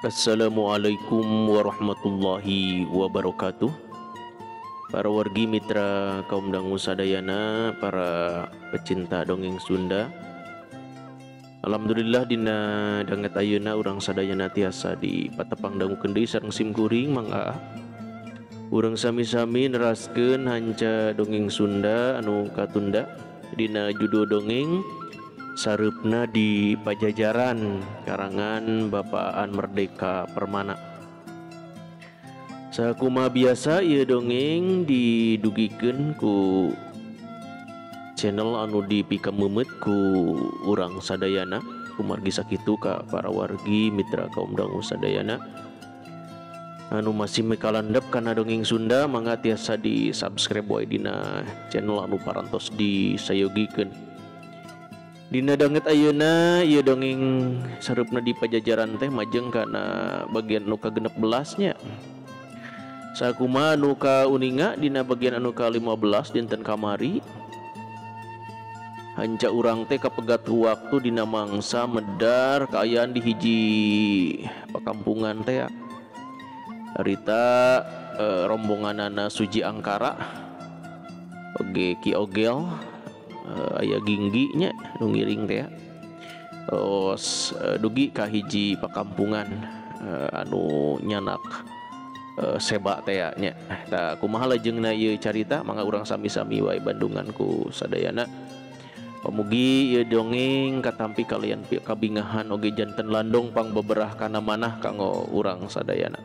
Assalamualaikum warahmatullahi wabarakatuh. Para wargi mitra kaum dangu sadayana, para pecinta dongeng Sunda. Alhamdulillah dina danget ayeuna urang sadayana tiasa di patepang dangukeun deui sareng sim kuring Mang Aa. Urang sami-sami neraskeun hanca dongeng Sunda anu katunda dina judul dongeng Sareupna di Pajajaran karangan Bapak Aan Merdeka Permana. Sakumaha biasa ieu dongeng didugikeun ku channel anu dipikameumeut ku urang sadayana, kumargi sakitu ka para wargi mitra kaum dangu sadayana anu masih mikalandep kana dongeng Sunda, mangga tiasa di subscribe wae dina channel anu parantos disayogikeun. Dina danget ayeuna ieu dongeng Sareupna di Pajajaran teh majeng kana bagian nu ka-16 nya. Sakumaha nu kauninga dina bagian anu ka-15 dinten kamari. Hanca urang teh kapegat waktu dina mangsa medar kaayaan di hiji pakampungan teh ya. Harita rombonganana Suji Angkara oge Ki Ogel, aya Ginggi nya nu ngiring teh ya. Terus dugi ka hiji pakampungan anu nyanak seba teh ya nya. Tah kumaha lajengna ieu carita, mangga urang sami-sami wae bandungan ku sadayana. Pamugi ieu dongeng katampi kalian kabingahan oge janten landong pangbeberah kana manah kanggo urang sadayana.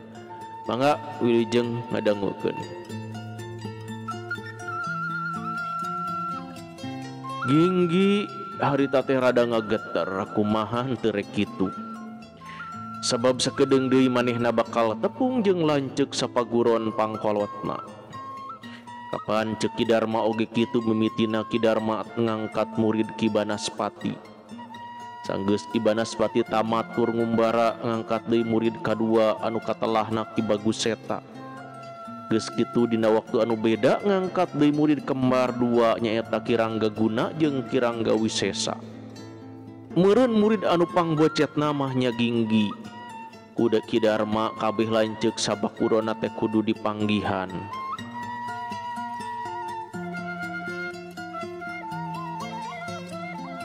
Mangga wilujeng ngadangukeun. Ginggi harita teh rada ngageter kumaha henteu rek kitu. Sabab sakedeung deui manehna bakal tepung jeung lanceuk sapaguron pangkolotna. Kapan ceuk Ki Darma oge kitu mimitina Ki Darma ngangkat murid Ki Banaspati. Sanggeus Ki Banaspati tamat tur ngumbara ngangkat deui murid kadua anu katelahna Ki Bagus Seta. Geus kitu dina waktu anu beda ngangkat deui murid kembar dua nyaeta Ki Rangga Guna jeung Ki Rangga Wisesa. Meureun murid anu pangbocetna mah nya Ginggi. Kuda Ki Darma kabeh lanceuk sabakurona teh kudu dipanggihan.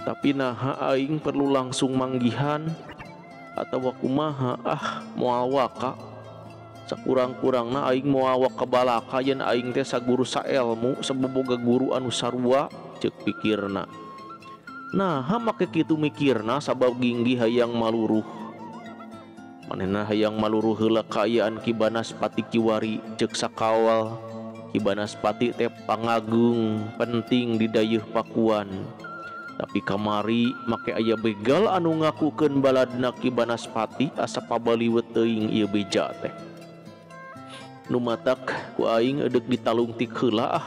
Tapi naha aing perlu langsung manggihan atawa kumaha, ah moal waka. Sakurang-kurangna aing moal waka balaka yen aing teh saguru saelmu saboboga guru anu sarua, ceuk pikirna. Naha make kitu mikirna sabab Ginggi hayang maluruh. Manehna hayang maluruh heula kaayaan Ki Banaspati kiwari, ceuk sakawal. Ki Banaspati teh pangagung penting di dayeuh Pakuan. Tapi kamari make aya begal anu ngakukeun baladna Ki Banaspati asa pabaliwet teuing ieu beja teh. Nu matak ku aing edek ditalungtik heula ah,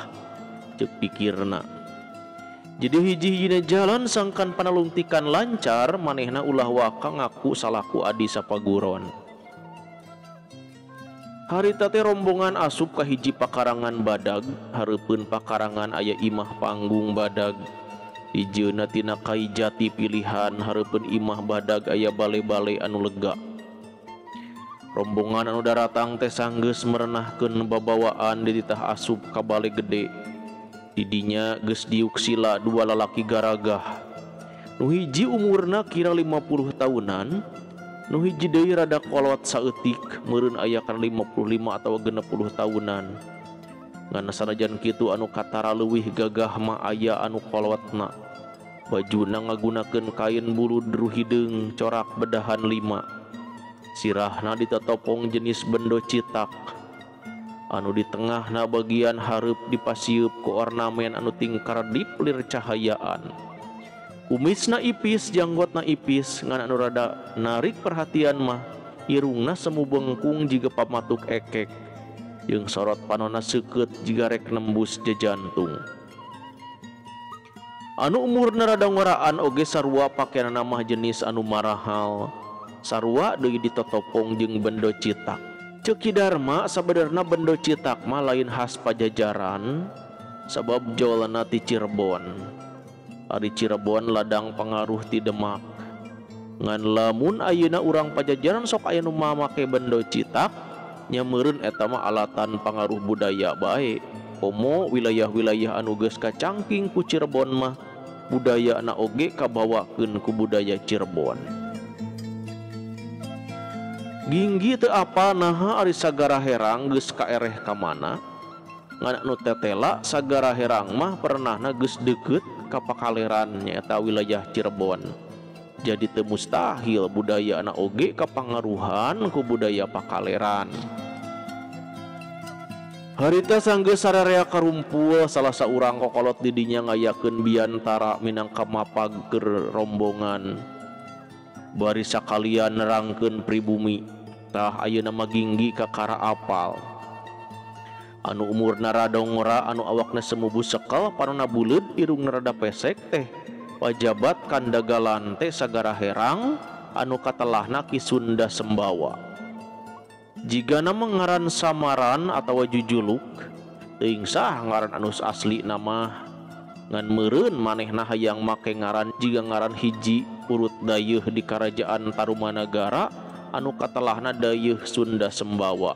ceuk pikirna. Jadi hiji-hijina jalan sangkan panalungtikan lancar, manehna ulah waka ngaku salaku adi sapaguron. Harita teh rombongan asup ka hiji pakarangan badag, hareupeun pakarangan aya imah panggung badag. Dijeuna tina kai jati pilihan, hareupeun imah badag aya bale-bale anu lega. Rombongan anu daratang teh sanggeus merenahkeun babawaan dititah asup ka bale gede. Didinya geus diuk sila dua lalaki garagah. Nu hiji umurna kira 50 tahunan, nu hiji deui rada kolot saeutik, meureun aya kana 55 atawa 60 tahunan. Ngan sanajan kitu anu katara leuwih gagah mah aya anu kolotna. Bajuna ngagunakeun kain bulu deru hideung corak bedahan 5. Sirahna ditetopong jenis bendo citak. Anu di tengahna bagian hareup dipasieup ku ornamen anu tingkardip lir cahayaan. Kumisna ipis, janggotna ipis, ngan anu rada narik perhatian mah irungna semu bengkung jiga pamatuk ekek. Jeung sorot panona seukeut jiga rek nembus jajantung. Anu umurna rada ngoraan oge sarua pakeanana mah jenis anu marahal. Sarua deui ditotopong jeung bendo citak. Ceuk Ki Darma sabenerna bendo citak mah lain khas Pajajaran sabab jolna ti Cirebon. Ari Cirebon ladang pangaruh ti Demak. Ngan lamun ayeuna urang Pajajaran sok aya nu mamake bendo citak nya meureun eta mah alatan pangaruh budaya bae. Komo wilayah-wilayah anu geus kacangking ku Cirebon mah budayana oge kabawakeun ku budaya Cirebon. Ginggi teu apal naha ari Sagara Herang geus kaereh ka mana. Ngan anu tetela Sagara Herang mah pernahna geus deukeut ka Pakaleran nyaeta wilayah Cirebon. Jadi teu mustahil budayana oge kapangaruhan ku budaya Pakaleran. Harita sanggeus sararea karumpul salah saurang kokolot didinya ngayakeun biantara minangka mapag keur rombongan. Bari sakalian nerangkeun pribumi. Tah ayeuna mah Ginggi kakara apal. Anu umurna rada ngora, anu awakna semu busekel, panona buleud, irungna rada pesek teh pajabat kandagalan teh Sagara Herang anu katelahna Ki Sunda Sembawa. Jigana mengaran samaran atawa jujuluk, teuing sah ngaran anu asli nama. Ngan meureun manehna hayang make ngaran jiga ngaran hiji urut dayeuh di kerajaan Tarumanagara anu katelahna dayeuh Sunda Sembawa.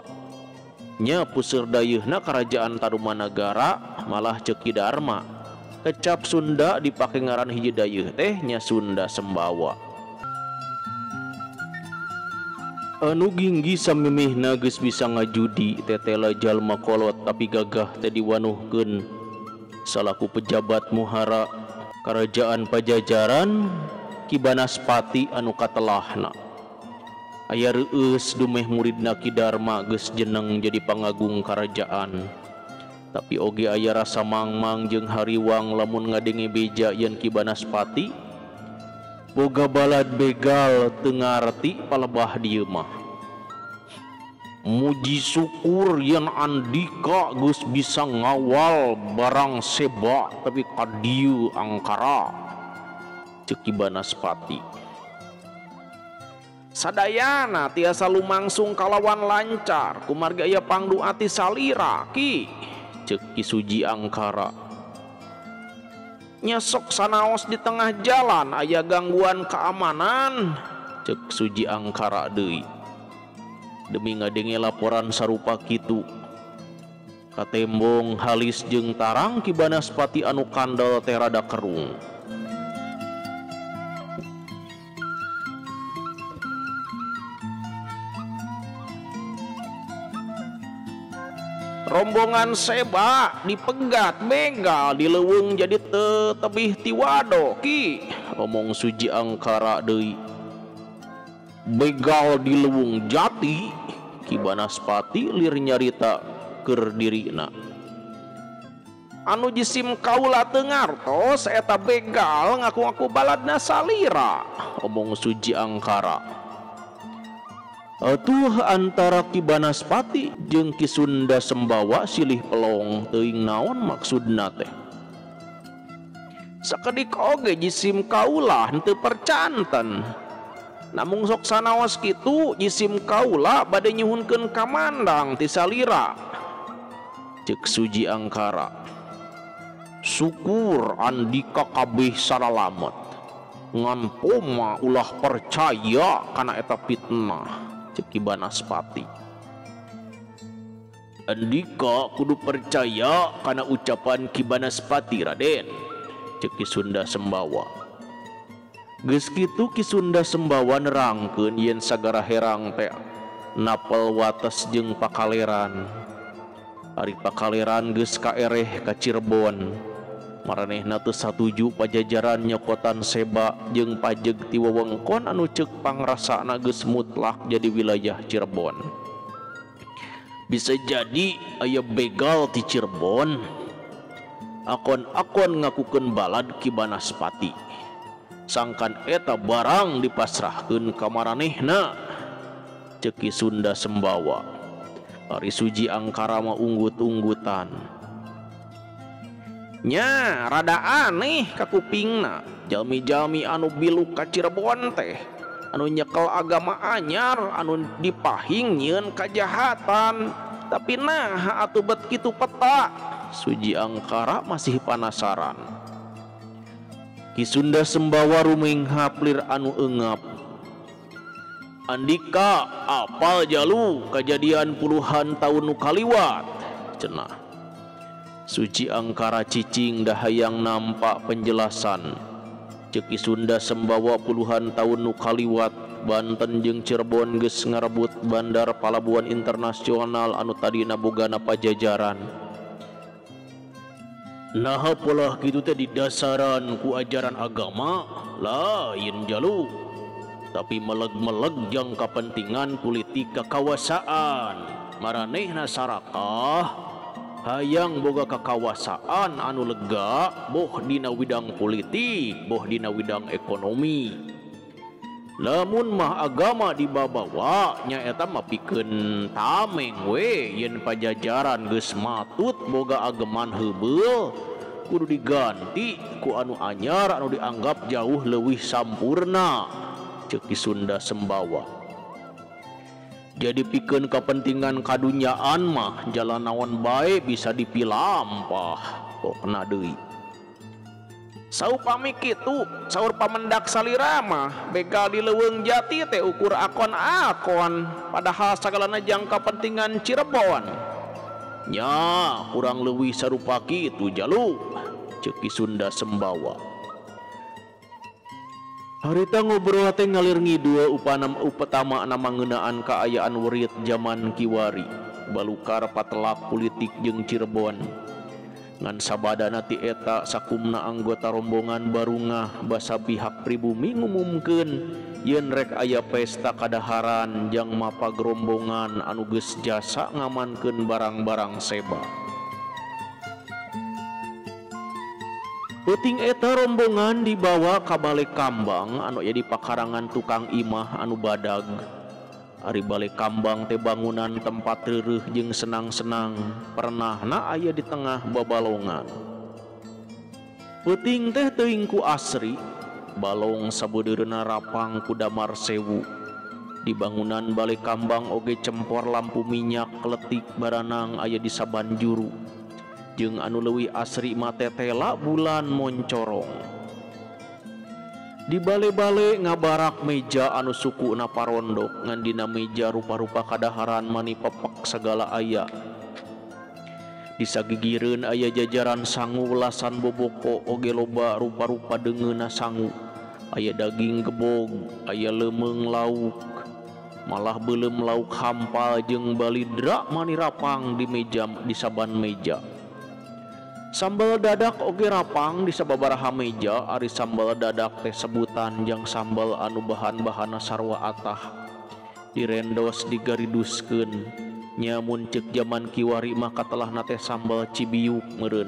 Nya puseur dayeuhna kerajaan Tarumanagara malah ceuk Ki Darma. Kecap Sunda dipake ngaran hiji dayeuh teh nya Sunda Sembawa. Anu Ginggi samimihna geus bisa ngajudi tetela jalma kolot tapi gagah teh diwanuhkeun salaku pejabat muhara kerajaan Pajajaran Ki Banaspati anu katelahna. Aya reueus dumeh muridna Ki Darma geus jeneng jadi pangagung kerajaan. Tapi oge aya rasa mangmang jeung hariwang lamun ngadenge beja yen Ki Banaspati boga balad begal teu ngarti palebah dieu mah. Muji syukur yen andika geus bisa ngawal barang seba tapi ka dieu angkara. Ceuk Ki Banaspati. Sadayana tiasa lumangsung kalawan lancar kumargi aya pangduati salira Ki. Ceuk Ki Suji Angkara. Nyesok sanaos di tengah jalan aya gangguan keamanan. Ceuk Suji Angkara deui. Demi ngadenge laporan sarupa kitu katembong halis jeung tarang Ki Banaspati anu kandel teh rada kerung. Rombongan seba dipegat begal di leuweung jadi tetebih tiwado Ki. Omong Suji Angkara deui. Begal di leuweung jati. Ki Banaspati lir nyarita keur dirina. Anu jisim kaula teu ngartos eta begal ngaku-ngaku baladna salira. Omong Suji Angkara. Atuh antara Ki Banaspati jeung Ki Sunda Sembawa silih pelong teuing naon maksudna teh. Sakedik oge jisim kaula henteu percanten. Namung sok sanaos kitu jisim kaula bade nyuhunkeun kamandang ti salira. Ceuk Suji Angkara. Syukur andika kabeh saralamet. Ngan poma ulah percaya kana eta fitnah. Ceuk Ki Banaspati. Andika kudu percaya kana ucapan Ki Banaspati Raden. Ceuk Ki Sunda Sembawa. Geus kitu Ki Sunda Sembawa nerangkeun yen Sagara Herang teh napel wates jeung Pakaleran. Ari Pakaleran geus kaereh ka Cirebon. Maranehna teu satuju Pajajaran nyokotan seba jeung pajeg ti wewengkon anu ceuk pangrasana geus mutlak jadi wilayah Cirebon. Bisa jadi aya begal ti Cirebon. Akon-akon ngakukeun balad Ki Banaspati. Sangkan eta barang dipasrahkeun ka maranehna. Ceuk Ki Sunda Sembawa. Ari Suji Angkara mah unggut-unggutan. Nya rada aneh ka kupingna jalmi-jalmi anu biluk ka Cirebon teh anu nyekel agama anyar anu dipahing nyieun kajahatan tapi nah atuh bet kitu peta. Suji Angkara masih panasaran. Ki Sunda Sembawa rumengha lir anu eungap. Andika apal jalu kajadian puluhan tahun nu kaliwat cenah. Suci Angkara cicing dahayang nampak penjelasan. Ceuk Ki Sunda Sembawa puluhan tahun nu kaliwat Banten jeung Cirebon geus ngarebut bandar palabuhan internasional anu tadina bogana Pajajaran. Naha polah kitu teh didasaran ku ajaran agama lain jalu, tapi meleg-meleg jang kapentingan politik kakawasaan. Maranehna sarakah hayang boga kakawasaan anu lega boh dina widang politik boh dina widang ekonomi. Lamun mah agama dibabawa nyaeta mah pikeun tameng we yen Pajajaran geus matut boga ageman heubeul kudu diganti ku anu anyar anu dianggap jauh leuwih sampurna. Ceuk Ki Sunda Sembawa. Jadi pikeun kepentingan kadunyaan mah jalan naon bae bisa dipilampah pokna deui. Saupami kitu saur pamendak salira mah begal di Leuweung Jati teh ukur akon-akon padahal sagalana jang kapentingan Cirebon. Nya kurang leuwih sarupa kitu jalu. Ceuk Ki Sunda Sembawa. Harita ngobrol teh ngalir ngidul upanam upetama nama ngeunaan kaayaan werit jaman kiwari balukar patelak politik jeung Cirebon. Ngan sabadana ti eta sakumna anggota rombongan barungah basa pihak pribumi ngumumkeun yen rek aya pesta kadaharan jang mapag rombongan anu geus jasa ngamankeun barang-barang seba. Peuting eta rombongan dibawa ka bale kambang anu aya di pakarangan tukang imah anu badag. Ari bale kambang teh bangunan tempat reureuh jeung senang-senang pernahna aya di tengah babalongan. Peuting teh teuing ku asri, balong sabeudeurna rapang ku damar sewu. Di bangunan bale kambang oge cempor lampu minyak kletik baranang aya di saban juru. Jeung anu leuwih asri mah tetela bulan moncorong. Di bale-bale ngabarak meja anu sukuna parondok ngan dina meja rupa-rupa kadaharan mani pepek sagala aya. Di sagigireun aya jajaran sangu ulasan boboko oge loba rupa-rupa deungeunna sangu. Aya daging gebog, aya leumeung lauk, malah beuleum lauk hampal jeung balidra mani rapang di meja di saban meja. Sambal dadak oge rapang di sababaraha meja. Ari sambal dadak teh sebutan jang sambal anu bahan-bahanna sarua atah direndos digariduskeun. Nya mun ceuk jaman kiwari mah katelahna teh sambal cibiuk meureun.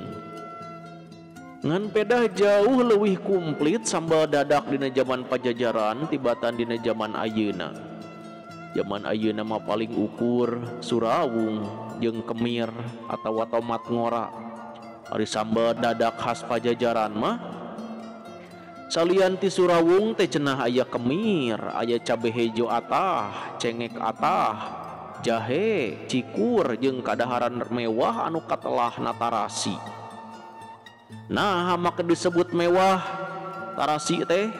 Ngan pedah jauh leuwih kumplit sambal dadak dina jaman Pajajaran tibatan dina jaman ayeuna. Jaman ayeuna mah paling ukur surawung jeung kemir atawa tomat ngora. Ari sambal dadak khas Pajajaran mah salian ti surawung teh cenah aya kemir, aya cabe hejo atah, cengek atah, jahe, cikur jeung kadaharan mewah anu katelah tarasi. Nah, maka disebut mewah tarasi teh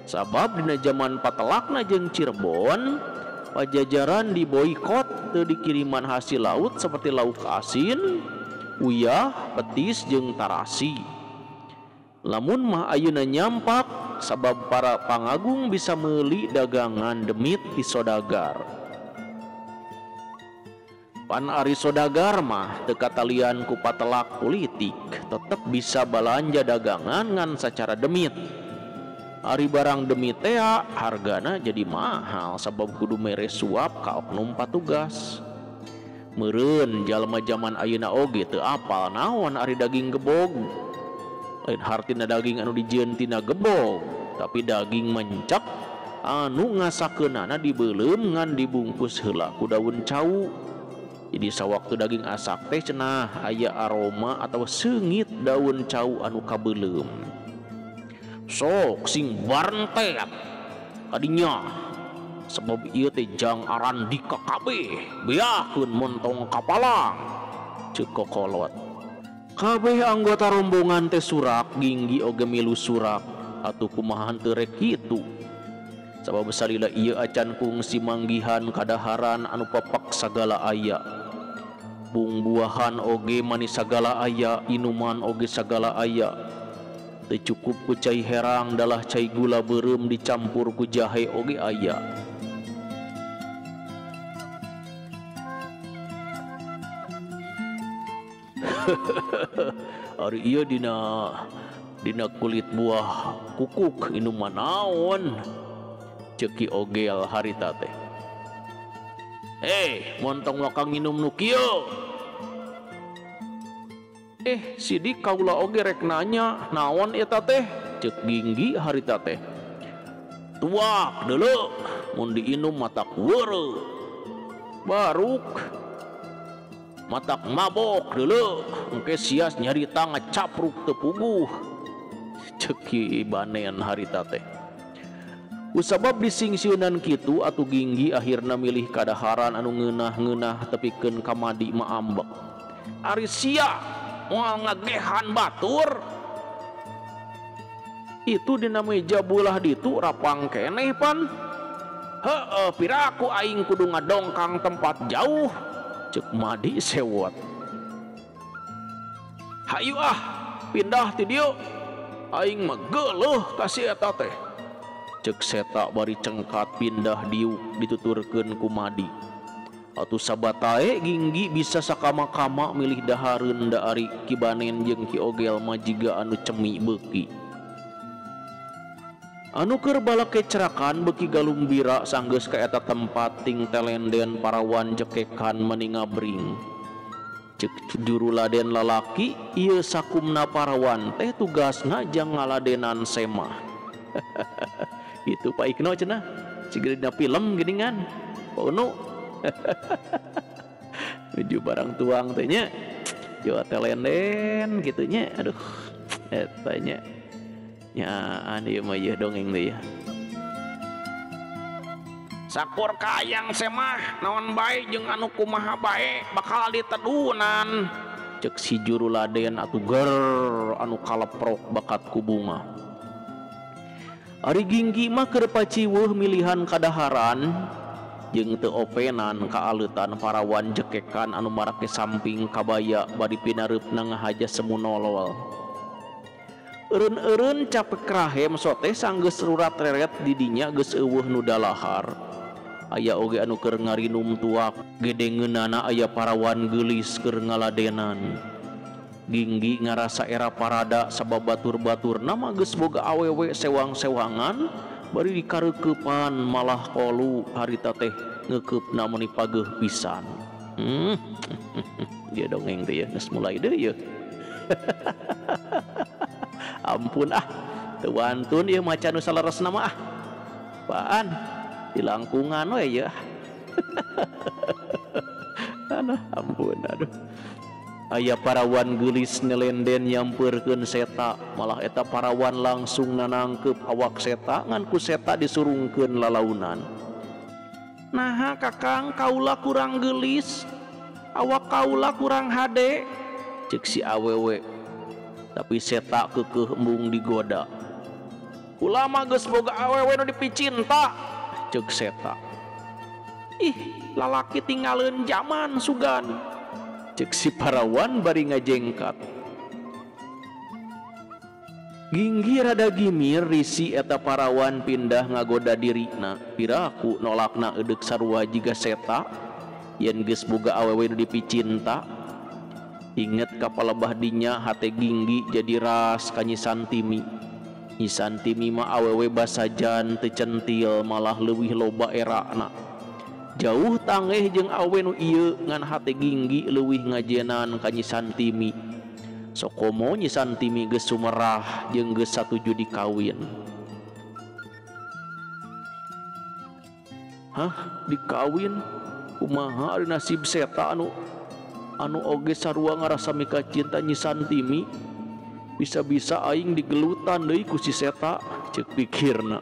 sabab dina jaman patelakna jeung Cirebon Pajajaran diboikot teu dikiriman hasil laut seperti lauk asin, uyah, petis jeung tarasi. Lamun mah ayeuna nyampak sabab para pangagung bisa meuli dagangan demit ti sodagar. Pan ari sodagar mah teu katalian ku patelak politik, tetep bisa balanja dagangan ngan sacara demit. Ari barang demit tea hargana jadi mahal sabab kudu mere suap ka oknum patugas. Meureun jalma jaman ayeuna oge teu apal naon ari daging gebog. Lain hartina daging anu dijieun tina gebog, tapi daging mencak anu ngasakeunana dibeuleum ngan dibungkus heula ku daun cau. Jadi sawaktu daging asak teh cenah aya aroma atau seungit daun cau anu kabeuleum. Sok sing barntet kadinya sebab ieu teh jang arandika kabeh beakeun montong kapalang ceuk kokolot. Kabeh anggota rombongan teh surak, Ginggi oge milu surak atuh kumaha teu rek kitu. Sabab salila ieu acan kungsi manggihan kadaharan anu papak sagala aya. Bungbuahan oge manis sagala aya, inuman oge sagala aya. Teu cukup ku cai herang dalah cai gula beureum dicampur ku jahe oge aya. Ari ieu dina kulit buah kukuk inuman naon? Ceuk Ki Ogel harita teh. Montong wakang nginum nu kieu. Sidik kaula oge rek nanya naon eta teh? Ceuk Ginggi harita teh. Tuak deuleu mun diinum matak weureu. Baruk matak mabok deuleu engke sias nyarita ngacapruk teu puguh. Ceuk Ki Banen harita teh. Kusabab disingsieunan kitu atuh Ginggi akhirna milih kadaharan anu ngeunah-ngeunah tepikeun ka Madi mah ambek. Ari sia moal ngagehan batur. Itu dina meja bulah ditu rapang keneh pan. Heueuh piraku aing kudu ngadongkang tempat jauh. Ceuk Madi sewot. Hayu ah pindah ti dieu. Aing mah geuleuh ka si eta teh. Ceuk Seta bari cengkat pindah diuk dituturkeun ku Madi. Atuh sabatae Ginggi bisa sakama-kama milih dahareun da ari Ki Banen jeung Ki Ogel mah jiga anu cemi beuki. Anu keur balakecrakan beuki galumbira sanggeus ka eta tempat ting telenden parawan jekekan mani ngabring. Ceuk juru laden lalaki ieu sakumna parawan teh tugasna jang ngaladenan semah. Itu Pak Ikno cenah siga dina film geuningan Pak Unu. Menuju barang tuang teh nya jawa telenden kitu nya aduh eta nya nyaan ieu mah ieu dongeng teh ya. Sakur kayang semah naon bae jeung anu kumaha bae bakal ditedunan. Ceuk si juru laden atuh ger anu kaleprok bakat ku bunga. Ari Ginggi mah keur paciweuh milihan kadaharan jeung teu openan kaaleutan parawan jekekan anu marake samping kabaya bari pinareupna ngahaja semu nolol. Eureun-eureun capek rahem sote sanggeus rurat reret di dinya geus eueuh nu dalahar. Aya oge anu keur ngarinum tuak, gedengeunana aya parawan geulis keur ngaladenan. Ginggi ngarasa era parada sabab batur-baturna mah geus boga awewe sewang-sewangan bari dikareukepan malah kolu harita teh ngeukeupna meuni pageuh pisan. Dia dongeng teh ya geus mulai deui yeuh. Ampun ah, teu wantun ieu maca nu saleresna mah ah. Apaan? Dilangkungan we yeuh. Aduh, ampun aduh. Aya parawan geulis nelenden nyampeurkeun Seta, malah eta parawan langsung nanangkeup awak Seta ngan ku Seta disurungkeun lalaunan. Naha kakang kaula kurang geulis, awak kaula kurang hade, ceuk si awewe. Tapi Seta keukeuh embung digoda. Kula mah geus boga awewe nu dipicinta, ceuk Seta. Ih, lalaki tinggaleun jaman sugan. Ceuk si parawan bari ngajengkat. Ginggi rada gimir risi eta parawan pindah ngagoda dirina. Piraku nolakna edeuk sarua jiga Seta yen geus boga awewe nu dipicinta. Inget ka palebah dinya hate Ginggi jadi ras ka Nyi Santimi. Nyi Santimi mah awewe basajan teu centil malah leuwih loba erana. Jauh tangeh jeung awe nu ieu ngan hate Ginggi leuwih ngajenan ka Nyi Santimi. Sokomo Nyi Santimi geus sumerah jeung geus satuju dikawin. Hah, dikawin? Kumaha ari nasib Seta anu oge sarua ngarasa mika cinta Nyi Santimi? Bisa-bisa aing digelutan deui ku si Seta, ceuk pikirna.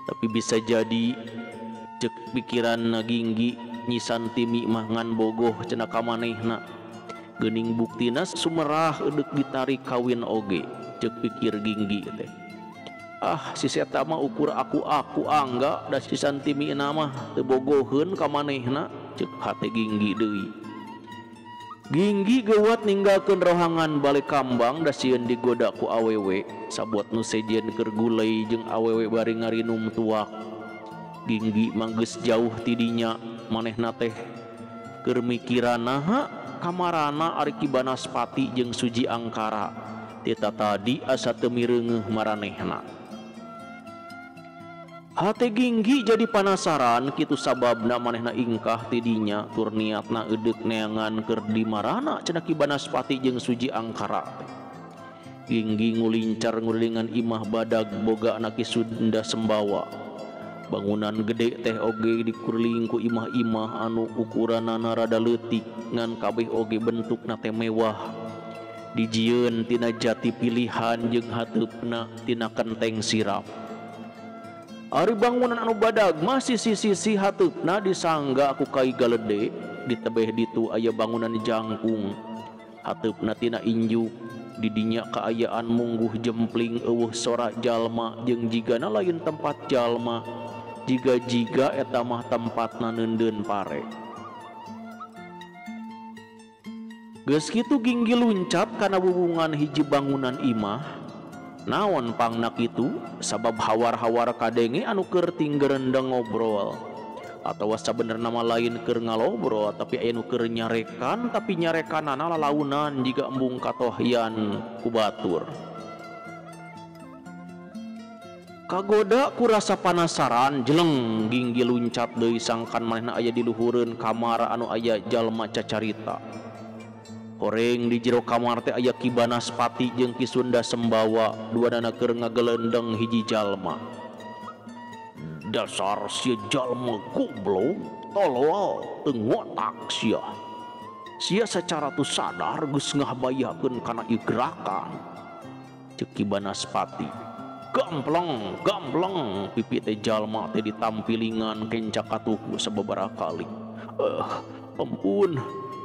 Tapi bisa jadi cek pikiran Ginggi Nyi Santimi mah ngan bogoh cenah ka manehna. Geuning buktina sumerah eudek ditarik kawin oge, cek pikir Ginggi teh. Ah, si Seta mah ukur aku angga da si Santimi mah teu bogoheun ka manehna, cek hate Ginggi deui. Ginggi geuwat ninggalkeun rohangan bale kambang da sieun digoda ku awewe, sabuat nu sejen keur gulei jeung awewe bari ngarinum tuak. Ginggi manggeus jauh tidinya manehna teh keur mikiran naha kamarana ari Ki Banaspati jeung Suji Angkara tita tadi asa teu mireungeuh maranehna. Hate Ginggi jadi panasaran kitu sababna manehna ingkah tidinya tur niatna eudek neangan keur di marana cenah Ki Banaspati jeung Suji Angkara teh. Ginggi ngulincar ngulingan imah badag boga anak Ki Sunda Sembawa. Bangunan gede teh oge dikuriling ku imah-imah anu ukuranana rada leutik ngan kabeh oge bentukna teh mewah. Dijieun tina jati pilihan jeung hateupna tina kenteng sirap. Ari bangunan anu badag mah sisi-sisi hateupna disangga ku kai galede, ditebeh ditu aya bangunan jangkung. Hateupna tina injuk, didinya kaayaan mungguh jempling eueuh sora jalma jeung jigana lain tempat jalma. Jiga-jiga eta mah tempatna neundeun pare. Geus kitu Ginggi luncat kana bubungan hiji bangunan imah. Naon pangna kitu sabab hawar-hawar kadenge anu keur tinggerendeng ngobrol. Atawa sabenerna mah lain keur ngalobrol tapi aya nu keur nyarekan tapi nyarekanana lalaunan jiga embung katohyan ku batur. Kagoda ku rasa panasaran jeleng Ginggi luncat deui sangkan manehna aya di luhureun kamar anu aya jalma cacarita. Horeng di jero kamar teh aya Ki Banaspati jeung Ki Sunda Sembawa duanana keur ngagelendeng hiji jalma. Dasar sia jalma goblok, tolol, teu ngotak sia. Sia secara teu sadar geus ngabayakeun kana ieu gerakan. Ceuk Ki Banaspati. Gambleng, gambleng, pipi teh jalma teh ditampilingan kenca katuhu sababaraha kali. Ampun,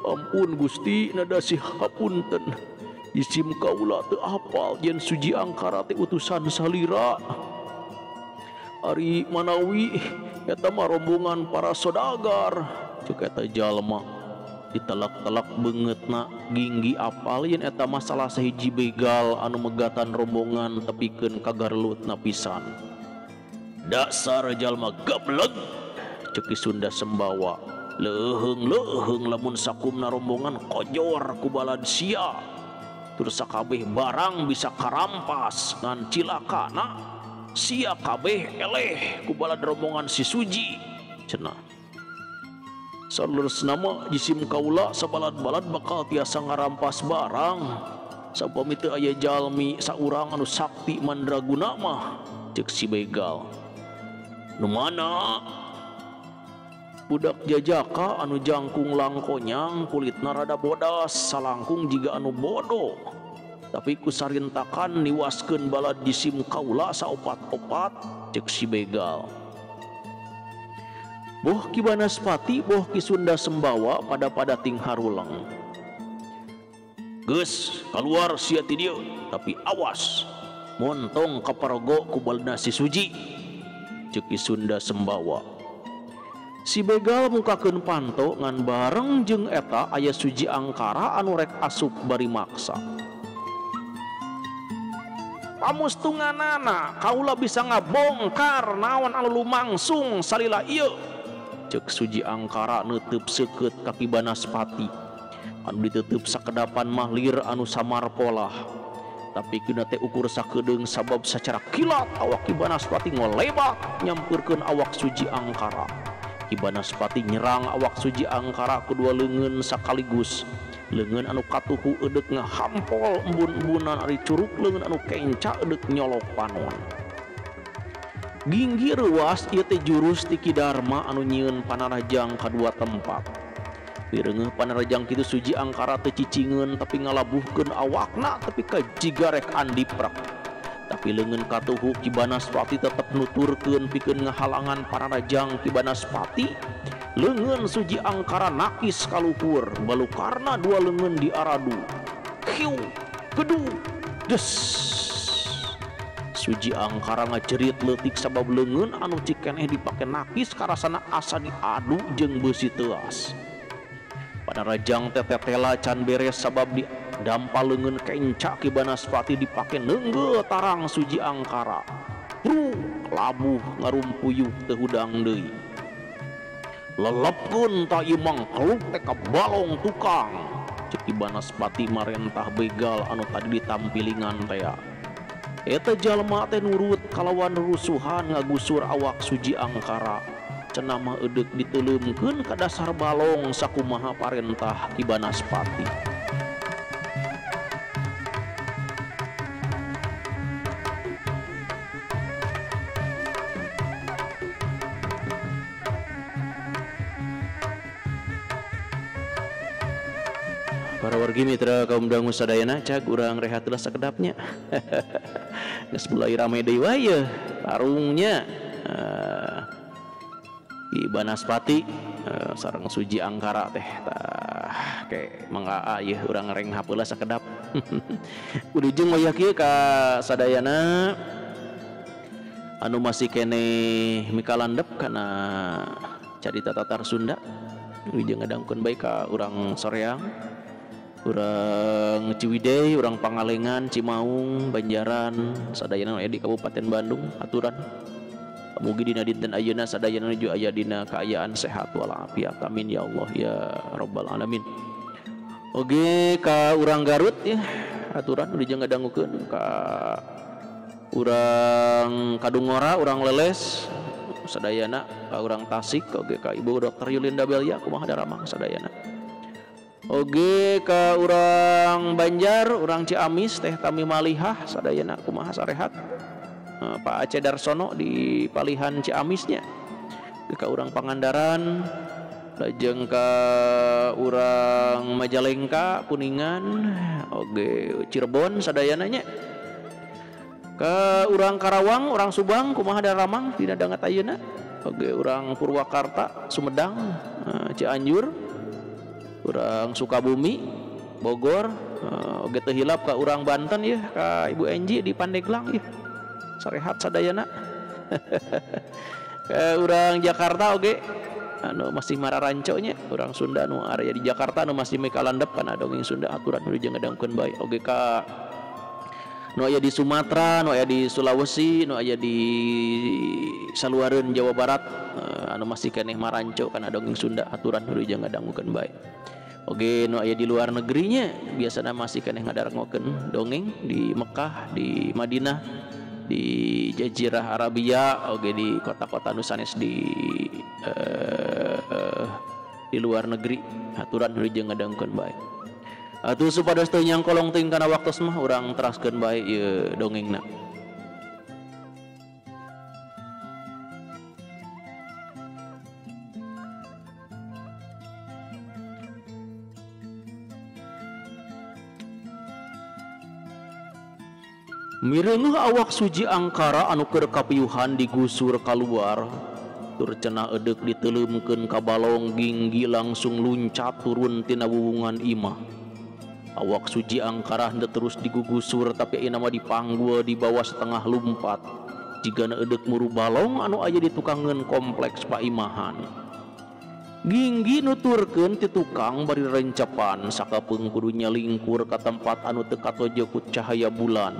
ampun Gusti, nada sih hapunten. Isim kaula teu apal yen Suji Angkara teh utusan salira. Ari manawi eta mah rombongan para sodagar. Ceuk eta jalma. Ditelak-telak beungeutna Ginggi apal yen eta mah salah sahiji begal anu megatan rombongan tepikeun ka garlutna pisan. Dasar jalma gablek, ceuk Ki Sunda Sembawa. Leuheung-leuheung lamun sakumna rombongan kojor ku balad sia. Tur sakabeh barang bisa karampas ngan cilakana sia kabeh eleh ku balad rombongan si Suji cenah. Saleresna mah jisim kaula sabalad-balad bakal tiasa ngarampas barang. Sapami teu aya jalmi saurang anu sakti mandraguna mah, ceuk si begal. Nu mana? Budak jajaka anu jangkung langkonyang kulitna rada bodas salangkung jiga anu bodoh. Tapi kusarintakan niwaskeun balad jisim kaula saopat-opat, ceuk si begal. Boh Ki Banaspati boh Ki Sunda Sembawa pada-pada ting haruleng. Geus kaluar sia ti dieu, tapi awas montong kaparogo ku baladna si Suji, ceuk Ki Sunda Sembawa. Si begal mukakeun panto ngan bareng jeung eta aya Suji Angkara anu rek asup bari maksa. Pamustunganana kaula bisa ngabongkar naon anu lumangsung salila ieu, ceuk Suji Angkara neuteub seukeut ka Ki Banaspati anu diteuteub sakedapan mahlir anu samar polah. Tapi kina teh ukur sakedeung sabab sacara kilat awak Ki Banaspati ngolebat nyampeurkeun awak Suji Angkara. Ki Banaspati nyerang awak Suji Angkara ku dua leungeun sakaligus. Leungeun anu katuhu eudek ngahampol embun-embunan ari curug leungeun anu kenca eudek nyolok panon. Ginggi reuas ieu teh jurus ti Ki Darma anu nyieun panarajang kadua tempat. Pireungeuh panarajang kitu Suji Angkara teu cicingeun tapi ngalabuhkeun awakna tapi ka jiga rek andiprek. Tapi leungeun katuhu Ki Banaspati tetep nuturkeun pikeun ngahalangan panarajang Ki Banaspati. Leungeun Suji Angkara nakis kaluhur balukarna dua leungeun diaradu. Hiu kedu des. Suji Angkara ngajerit leutik sabab leungeun anu cikeneh dipake nakis karasana asa diadu jeung beusi teuas. Panarajang teh tetela can beres sabab di dampal leungeun kenca Ki Banaspati dipake neunggeuh tarang Suji Angkara. Bruk labuh ngarumpuyuh teu hudang deui. Lelepkeun ta ieu mangkluk teh ka balong tukang. Ceuk Ki Banaspati marentah begal anu tadi ditampilingan tea. Eta jalma teh nurut kalawan rusuhan ngagusur awak Suji Angkara. Cenah mah eudek diteuleumkeun ka dasar balong sakumaha parentah Ki Banaspati. Para wargi mitra kaum dangu sadayana cag urang rehat heula sakedapnya. Geus mulai rame deui wae yeuh tarungnya. Ki Banaspati sareng Suji Angkara teh tah ke mangga ieu urang renghap heula sakedap. Wilujeng wayah kieu ka sadayana anu masih keneh mikalandep kana carita Tatar Sunda. Wilujeng ngadangkeun bae ka urang Soreang, urang Ciwidey, urang Pangalengan, Cimaung, Banjaran, sadayana aya di Kabupaten Bandung aturan. Mugi dina dinten ayeuna sadayana nuju aya dina kaayaan sehat walafiat. Amin ya Allah ya rabbal alamin. Oge ka urang Garut ya aturan wilujeng ngadangukeun ka urang Kadungora, urang Leles sadayana, ka urang Tasik oge ka Ibu Dr. Yulinda Belia kumaha daramang sadayana. Oge ka urang Banjar, urang Ciamis teh Tami Malihah sadayana kumaha sarehat. Pak Aceh Darsono di Palihan Ciamisnya. Ka urang Pangandaran, lajeng ka urang Majalengka, Kuningan, oge Cirebon sadayana nya. Ka urang Karawang, urang Subang kumaha daramang dina danget ayeuna. Oge urang Purwakarta, Sumedang, Cianjur, urang Sukabumi, Bogor, oge teu hilap ka urang Banten ya, ka Ibu Enji di Pandeglang ya. Sarehat sadayana. Ka urang Jakarta oge anu masih mararanco nya, urang Sunda nu area di Jakarta anu masih mikalandep kana dongeng Sunda aturan wilujeng ngadangkeun bae oge ka nu aya di Sumatera, nu aya di Sulawesi, nu aya di saluareun Jawa Barat anu masih keneh maranco kana dongeng Sunda aturan wilujeng ngadangukeun bae. Oge nu aya di luar negerinya biasana masih keneh ngadarangokeun dongeng di Mekah, di Madinah, di Jazirah Arabia, oge di kota-kota nu sanes di luar negeri aturan wilujeng ngadangukeun bae. Atuh supados teu nyangkolong teuing kana waktos mah urang teraskeun bae ieu dongengna. Mireungeuh awak Suji Angkara anu keur kapiuhan digusur kaluar, tur cenah eudek diteuleumkeun ka balong Ginggi langsung luncat turun tina wuwungan imah. Awak Suji Angkara henteu terus digugusur tapi ayeuna mah dipanggul di bawah setengah lumpat. Jigana eudek muru balong anu aya di tukangeun kompleks paimahan. Ginggi nuturkeun ti tukang bari rencepan sakapeung kudu nyalingkur ka tempat anu teu katojo ku cahaya bulan.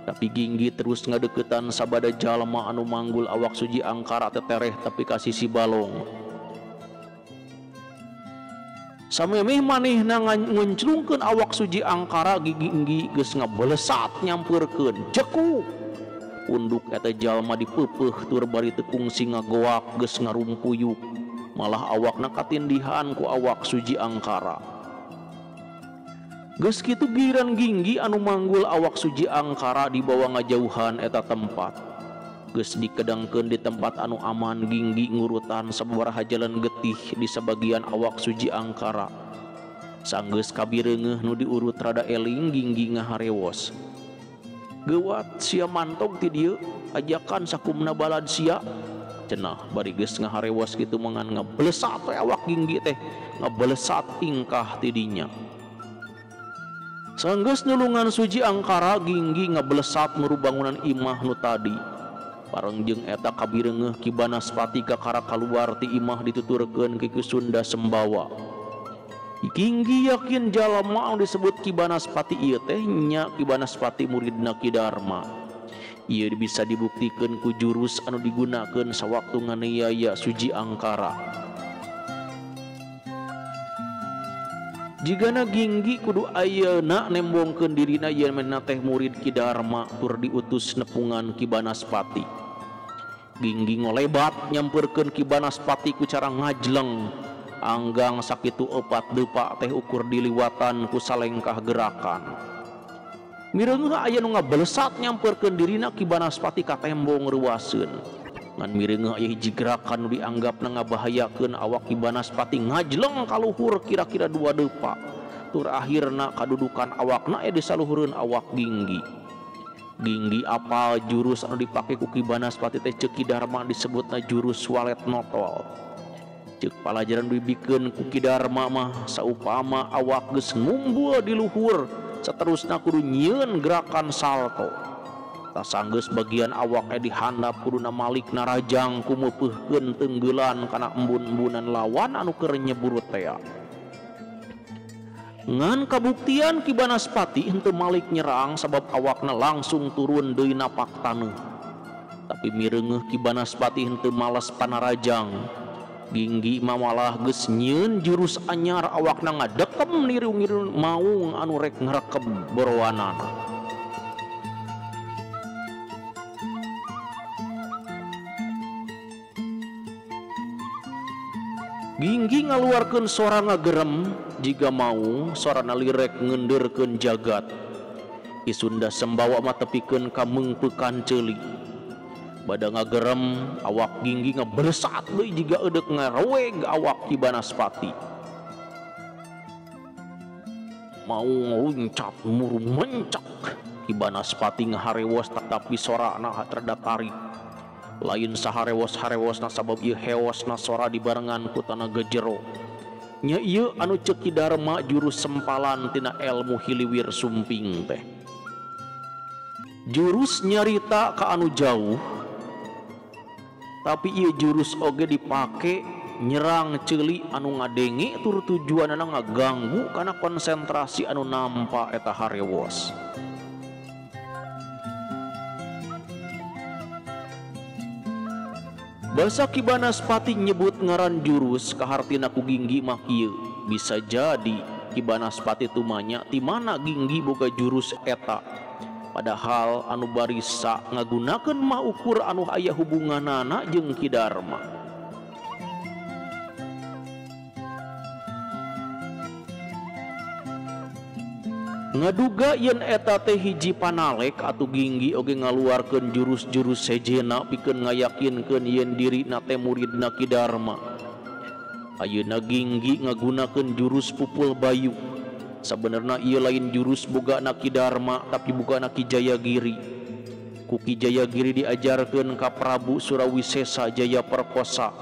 Tapi Ginggi terus ngadeukeutan sabada jalma anu manggul awak Suji Angkara tetereh tapi ka sisi balong. Samemeh manehna ngunclungkeun awak Suji Angkara, Ginggi geus ngabelesat nyampeurkeun. Jekuk! Unduk eta jalma dipeupeuh tur bari teu kungsi ngagoak geus ngarumpuyuk. Malah awakna katindihan ku awak Suji Angkara. Geus kitu giliran Ginggi anu manggul awak Suji Angkara dibawa ngajauhan eta tempat. Geus dikedengkeun di tempat anu aman Ginggi ngurutan sababaraha jalan getih di sabagian awak Suji Angkara. Sanggeus kabireungeuh nu diurut rada eling Ginggi ngaharewos. Geuwat sia mantog ti dieu ajakan sakumna balad sia. Cenah bari geus ngaharewos kitu mangan ngablesat we awak Ginggi teh, ngablesat tingkah ti dinya. Sanggeus nulungan Suji Angkara Ginggi ngablesat muru bangunan imah nu tadi. Bareng jeung eta kabireungeuh Ki Banaspati kakara kaluar ti imah dituturkeun ki Sunda Sembawa. Ginggi yakin jalma anu disebut Ki Banaspati ieu teh nya Ki Banaspati muridna Ki Darma. Ieu bisa dibuktikeun ku jurus anu digunakeun sawaktu nganiaya Suji Angkara. Jigana Ginggi kudu ayeuna nembongkeun dirina yen manehna teh murid Ki Darma tur diutus nepungan Ki Banaspati. Ginggi ngolebat nyamperkeun Ki Banaspati ku cara ngajleng. Anggang sakitu opat depa teh ukur diliwatan ku salengkah gerakan. Mireungeuh aya nu ngablesat nyamperkeun dirina Ki Banaspati ka tembong reuaseun. Ngan mireungeuh aya hiji gerakan nu dianggapna ngabahayakeun awak Ki Banaspati ngajleng ka luhur kira-kira 2 depa. Tur akhirna kadudukan awakna aya disaluhureun awak Ginggi. Ginggi apal jurus anu dipake ku Ki Banaspati teh ceuk Ki Darma disebutna jurus walet notol. Ceuk palajaran dibikeun ku Ki Darma mah saupama awak geus ngumbul di luhur saterusna kudu nyieun gerakan salto. Tasanggeus bagian awak di handap kuduna malik narajang kumeupeurkeun tenggelan kana embun-embunan lawan anu keur nyebur tea. Ngan kabuktian Ki Banaspati henteu malik nyerang sabab awakna langsung turun deui napak taneuh. Tapi mireungeuh Ki Banaspati henteu malas panarajang. Ginggi mah malah geus nyieun jurus anyar awakna ngadekem niru-niru maung anu rek ngrekem borowanana. Ginggi ngaluarkeun sora ngagerem jiga maung sorana lirek ngendeurkeun jagat. Ki Sunda Sembawa mah tepikeun ka meungpeukan ceuli. Bada ngagerem awak Ginggi ngablesat deui jiga eudek ngareweg awak Ki Banaspati. Maung luncat muru mencak Ki Banaspati ngaharewos tetapi sorana rada tarik. Lain saharewos-harewosna sabab ieu hewosna sora dibarengan ku tanaga jero. Nya ieu anu ceuk Ki Darma jurus sempalan tina elmu hiliwir sumping teh. Jurus nyarita ka anu jauh, tapi ieu jurus oge dipake nyerang ceuli anu ngadenge tur tujuanana ngaganggu kana konsentrasi anu nampa eta harewos. Basa Ki Banaspati nyebut ngaran jurus kahartina ku Ginggi mah kieu. Bisa jadi Ki Banaspati tumanya ti mana Ginggi boga jurus eta. Padahal anu barisa ngagunakeun mah ukur anu aya hubunganana jeung Ki Darma. Ngaduga yen eta teh hiji panalek atuh Ginggi oge ngaluarkeun jurus-jurus sejena pikeun ngayakinkeun yen dirina teh muridna Ki Darma. Ayeuna Ginggi ngagunakeun jurus pupul bayu. Sabenerna ieu lain jurus bogana Ki Darma tapi bogana Ki Jayagiri. Ku Ki Jayagiri diajarkeun ka Prabu Surawisesa Jaya Perkosa.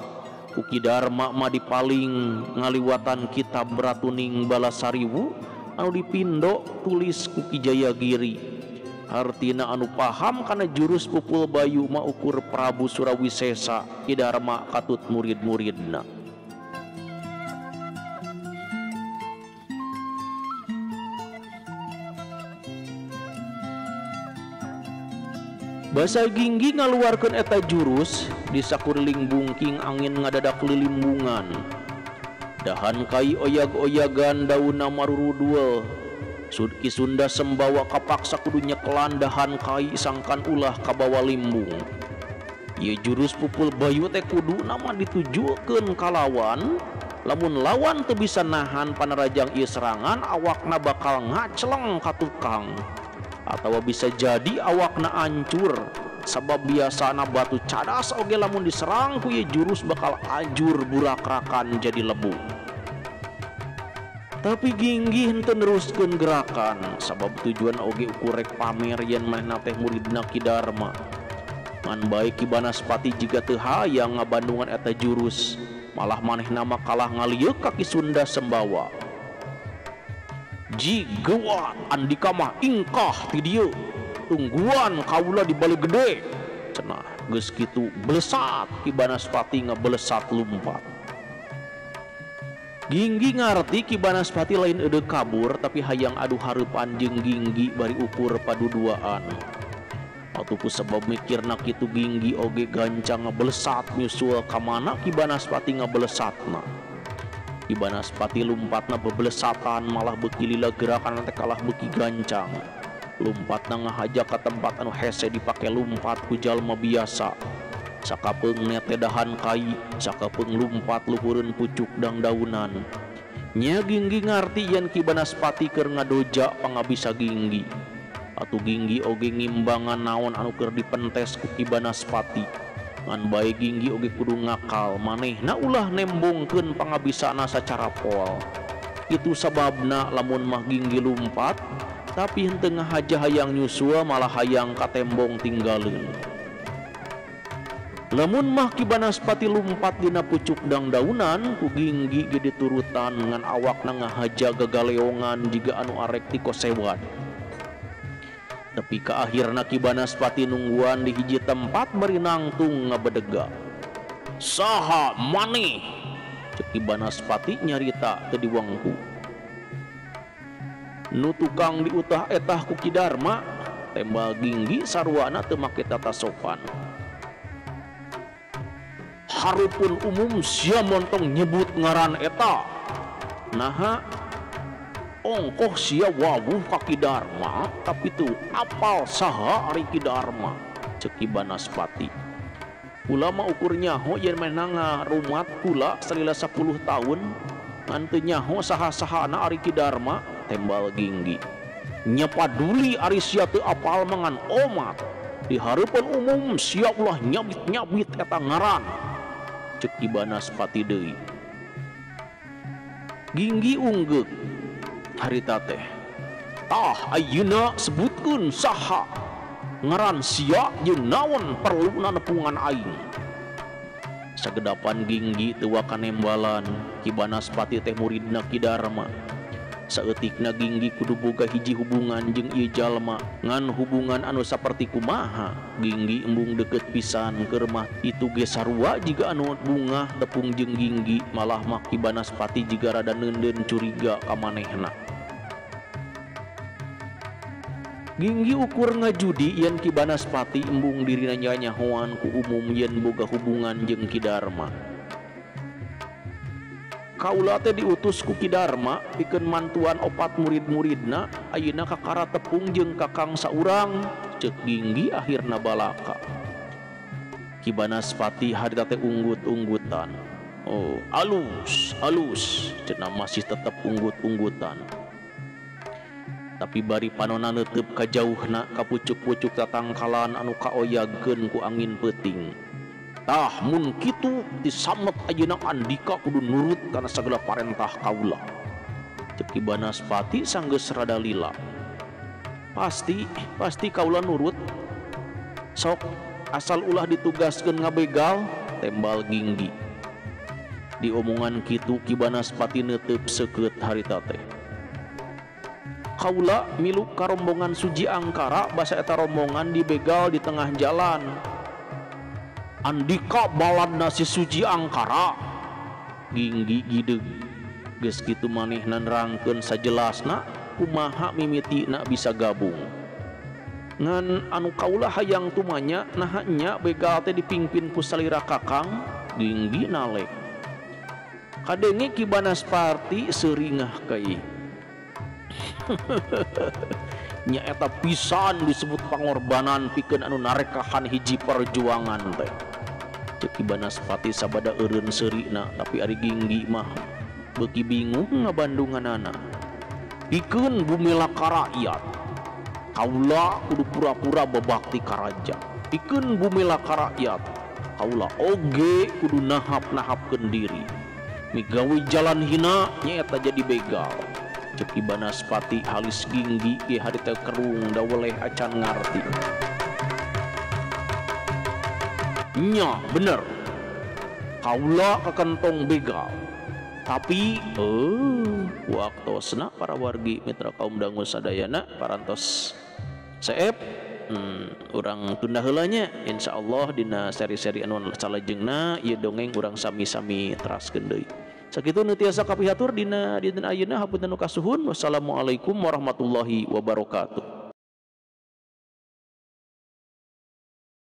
Ku Ki Darma mah dipaling ngaliwatan kitab Ratuning Balasariwu anu dipindo tulis ku Ki Jayagiri. Hartina anu paham kana jurus pupul bayu mah ukur Prabu Surawisesa Ki Darma katut murid-muridna. Basa Ginggi ngaluarkeun eta jurus di sakuriling bungking angin ngadadak lilimbungan. Dahan kai oyag-oyagan daunna marurudul. Ki Sunda Sembawa kapaksa kudu nyekelan dahan kai sangkan ulah kabawa limbung. Ieu jurus pupul bayu teh kuduna mah ditujukeun ka lawan. Lamun lawan teu bisa nahan panarajang ieu serangan, awakna bakal ngacleng ka tukang. Atawa bisa jadi awakna ancur. Sabab biasana batu cadas oge lamun diserang ku ieu jurus bakal ajur burakrakan jadi lebu. Tapi Ginggi henteu neruskeun gerakan sabab tujuan oge ukur rek pamer yen manehna teh muridna Ki Darma. Ngan bae Ki Banaspati jiga teu hayang ngabandungan eta jurus, malah manehna mah kalah ngalieuk ka Ki Sunda Sembawa. Jigewat andika mah ingkah ti dieu, tungguan kaula di bale gede. Cenah geus kitu belesat Ki Banaspati ngabelesat lumpat. Ginggi ngarti Ki Banaspati lain eudeuh kabur tapi hayang adu hareupan jeung Ginggi bari ukur paduduaan. Atuh ku sebab mikirna kitu Ginggi oge gancang ngabelesat nyusul ka mana Ki Banaspati ngabelesatna. Ki Banaspati lumpatna bebelesatan malah beuki lila gerakan teh kalah beuki gancang. Lumpatna ngahaja ka tempat anu hese dipake lumpat ku jalma biasa. Sakapeung netedahan kai, sakapeung lumpat luhureun pucuk dangdaunan. Nya Ginggi ngarti yen Ki Banaspati keur ngadoja pangabisa Ginggi. Atuh Ginggi oge ngimbangan naon anu keur dipentes ku Ki Banaspati. Ngan bae Ginggi oge kudu ngakal manehna ulah nembongkeun pangabisana sacara pol. Itu sababna lamun mah Ginggi lumpat, tapi henteu ngahaja hayang nyusul malah hayang katembong tinggaleun. Lamun mah Ki Banaspati lumpat dina pucuk dangdaunan ku Ginggi ge diturutan ngan awakna ngahaja gagaleongan jiga anu arek tikosewad. Tapi ka akhirna Ki Banaspati nungguan di hiji tempat bari nangtung ngabedega. Saha maneh? Cek Ki Banaspati nyarita teu diwengku. Nu tukang diutah etah ku Ki Darma, tembal Ginggi sarwana teu make tata sopan. Harupun umum sia montong nyebut ngaran eta. Naha ongkoh sia wawuh ka Ki Darma tapi teu apal saha ari Ki Darma, cek Ki Banaspati. Kula mah ukur nyaho yen manehna ngarumat kula salila 10 tahun ngan teu nyaho saha-sahana ari Ki Darma, tembal Ginggi. Nya paduli ari sia teu apal mangan omat. Di hareupeun umum sia ulah nyabit-nyabit eta ngaran, cek Ki Banaspati deui. Ginggi unggeuk harita teh. Tah ayeuna sebutkeun saha ngaran sia jeung naon perluna nepungan aing. Sagedapan Ginggi teu wakanembalan Ki Banaspati teh muridna Ki Darma. Saeutikna Ginggi kudu boga hiji hubungan jeung ieu jalma, ngan hubungan anu saperti kumaha Ginggi embung deukeut pisan keur mah itu ge sarua jiga anu bungah tepung jeung Ginggi, malah mah Ki Banaspati jiga rada neundeun curiga ka manehna. Ginggi ukur ngajudi yen Ki Banaspati embung dirina nyanyahoan ku umum yen boga hubungan jeung Ki Darma. Kaula teh diutus ku Ki Darma pikeun mantuan opat murid-muridna, ayeuna kakara tepung jeung kakang saurang, cek Ginggi akhirna balaka. Ki Banaspati harita teh unggut-unggutan. Oh, alus, alus, cenah masih tetep unggut-unggutan. Tapi bari panona neuteup ka jauhna ka pucuk-pucuk tatangkalan anu kaoyagkeun ku angin peuting. Tah mun kitu disamet ayeuna andika kudu nurut kana sagala parentah kaula. Cek Ki Banaspati sanggeus rada lila. Pasti, pasti kaula nurut. Sok asal ulah ditugaskeun ngabegal, tembal Ginggi. Diomongan kitu Ki Banaspati neuteup seukeut harita teh. Kaula milu ka rombongan Suji Angkara basa eta rombongan dibegal di tengah jalan. Andika baladna si Suji Angkara. Ginggi gideug. Geus kitu manehna nerangkeun sajelasna kumaha mimitina bisa gabung. Ngan anu kaula hayang tumanya naha nya begal teh dipimpin ku salira kakang. Ginggi nalek. Kadenge Ki Banaspati seuringah kai. Nyaeta pisan disebut pangorbanan pikeun anu narekahan hiji perjuangan teh. Ceuk Ki Banaspati sabada eureun seurina tapi ari Ginggi mah beuki bingung ngabandunganana. Pikeun bumela ka rakyat kaula kudu pura-pura babakti ka raja. Pikeun bumela ka rakyat kaula oge kudu nahap-nahapkeun diri. Migawe jalan hina nyaeta jadi begal. Ceuk Ki Banaspati halis Ginggi ge harita kerung daweleh acan ngarti. Nya bener kaula kakentong begal. Tapi waktosna para wargi mitra kaum dangu sadayana parantos seep. Urang tunda heula nya insyaallah dina seri-seri anu salajengna ieu dongeng urang sami-sami teraskeun deui. Sakitu nu tiasa kapihatur dina dinten ayeuna hapunten nu kasuhun. Wassalamualaikum warahmatullahi wabarakatuh.